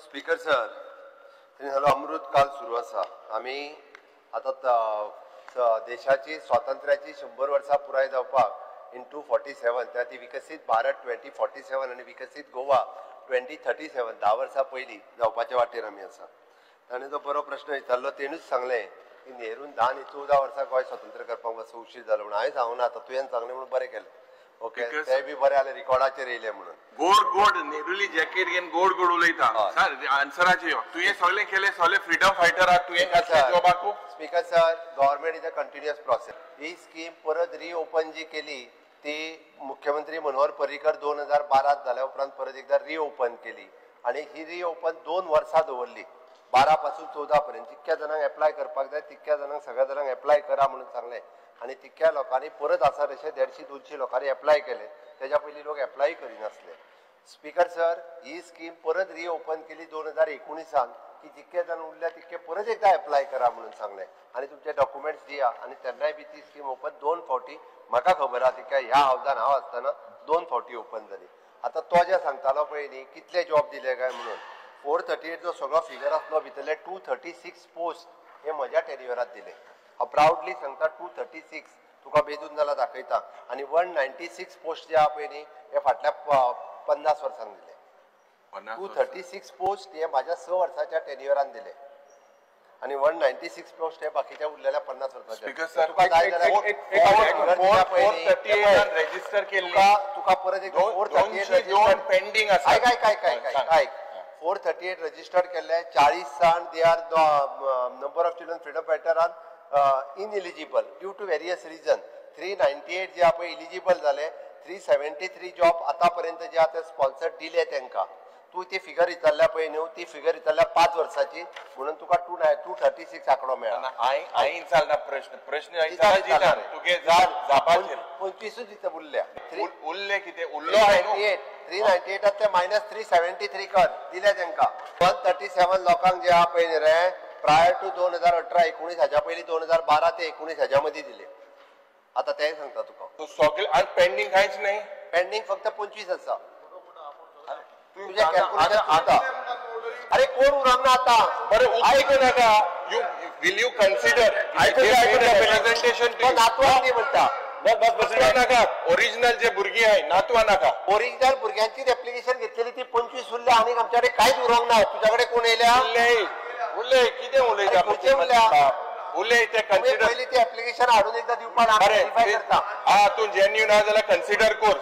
Speaker sir, जालो अमृत काल सुरू आसा. आमी आतां देशाची स्वातंत्र्याची 100 वर्सां पुराय जावपाक इन 247 त्या ती विकसीत भारत 2047 आनी विकसीत गोवा 2037 10 वर्सां पयलीं जावपाच्या वाटेर आमी आसा. ताणें जो बरो प्रश्न विचारलो तेणूच सांगलें की नेरून 10 आनी 14 वर्सां गोंय स्वतंत्र करपाक मातसो उशीर जालो म्हणून. हांवें सांगूना, आतां तुवें सांगलें म्हणून बरें केलें. ओके, ते बी बरें जालें रिकॉर्डाचेर येयलें म्हणून. गोड गोड नेरुली जॅकेट घेवन गोड गोड उलयता. आन्सराचेर यो. तुवें सगळें केलें, सगळे फ्रिडम फायटराक तुवें घातलें जॉबाकू. Speaker sir, government is a continuous process. He scheme परत रिओपन जी केली ती मुख्यमंत्री मनोहर पर्रीकर 2012 जाल्या उपरांत परत एकदा रिओपन केली आनी ही रिओपन 2 वर्सां दवरली, 12 पासून 14 पर्यंत. जितक्या जाणांक एप्लाय करपाक जाय तितक्या जाणांक सगळ्या जाणांक एप्लाय करा म्हणून सांगलें आनी तितक्या लोकांनी परत आसा तशें 150-200 लोकांनी एप्लाय केलें. तेज्या पयलीं लोक एप्लाय करिनासले. स्पीकर सर, ही स्कीम परत रिओपन केली 2019 की जितके जाण उरल्या तितके परत एकदा एप्लाय करा म्हणून सांगलें आनी तुमचे डॉक्युमेंट्स दिया. आनी तेन्नाय बी ती स्कीम ओपन 2 फावटी म्हाका खबर आहा, तिका ह्या हावजान हांव आसतना 2 फावटी ओपन जाली. आतां तो जे सांगतालो पळय न्ही कितले जॉब दिले काय म्हणून, 438 जो सगळो फिगर आसलो भितरले 236 पोस्ट हे म्हज्या टेन्युअरात दिले. हांव प्रावडली सांगता 236 तुका बेजून जाल्यार दाखयता. आनी 196 पोस्ट जे आहा पळय न्ही हे फाटल्या 50 वर्सांक दिले. 236 पोस्ट हे माझ्या 6 वर्साच्या टेन्युअरान दिले आनी 196 पोस्ट हे बाकीच्या उरलेल्या 50 वर्साच्या. रजिस्टर केल्ली तुका परत एक 438 पेंडींग आसा. आयक आयक आयक आयक आयक, 438 रजिस्टर्ड केल्ले, 40 जाण they are number of children freedom fighter are ineligible due to various reason. 398 जे आहा पळय इलिजिबल जाले. 373 जॉब आतापर्यंत जे आहा ते स्पॉन्सर दिले तांकां. तूं ती फिगर विचारल्या पळय न्हू, ती फिगर विचारल्या 5 वर्साची म्हणून तुका 236 आंकडो मेळ्ळा. हांवें विचारना प्रश्न, प्रश्न तुगे 25 दिता उरल्या. उरले कितें उरलो 398 मायनस 373 कर दिले तांकां. 137 लोकांक जे आहा पळय न्ही रे प्रायर टू 2018-19 हाज्या पयलीं 2012 ते 19 हाज्या मदीं दिले. आतां तेंय सांगता तुका. सगळे पेंडींग कांयच न्ही, पेंडींग फक्त 25 आसा. तुझ्या कॅल्क्युलेशन चुकता. अरे कोण उरंग ना आता. बरें आयकू नाका. You will you consider presentation नातवा ती म्हणटा. बस नाका. ओरिजिनल जे भुरगीं आहाय नातवा नाका. ओरिजिनल भुरग्यांचीच एप्लिकेशन घेतलेली ती 25 उरल्या आनी आमच्या कडेन कांयच उरोंक ना. तुज्या कडेन कोण येयल्या? उरले कितें उलयता खंयचे उरल्या? उरले ते कन्सिडर. पयलीं ती एप्लिकेशन हाडून एकदां दिवपाक व्हेरीफाय करता. हा तूं जेन्युइन आहा जाल्यार कन्सिडर कर.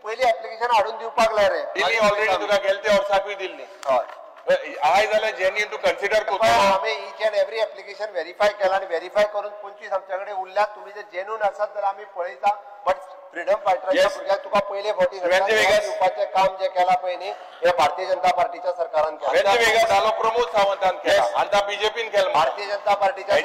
पयलीं एप्लिकेशन हाडून दिवपाक लाय रे. दिल्ली ऑलरेडी तुका गेले ते वर्साकूय दिल्ली. हय आहाय जाल्यार जेन्युइन तूं कन्सिडर कर. आमी each and every application verify केला आनी व्हेरीफाय करून 25 आमच्या कडेन उरल्यात. तुमी जर जेन्युइन आसात जाल्यार आमी पळयता. बट फ्रिडम फायटराच्या भुरग्यांक तुका पयले फावटी दिवपाचें काम जें केलां पळय न्ही हें भारतीय जनता पार्टीच्या सरकारान केलां. प्रमोद सावंतान केलां, आतां बीजेपीन केलां, भारतीय जनता पार्टीच्या.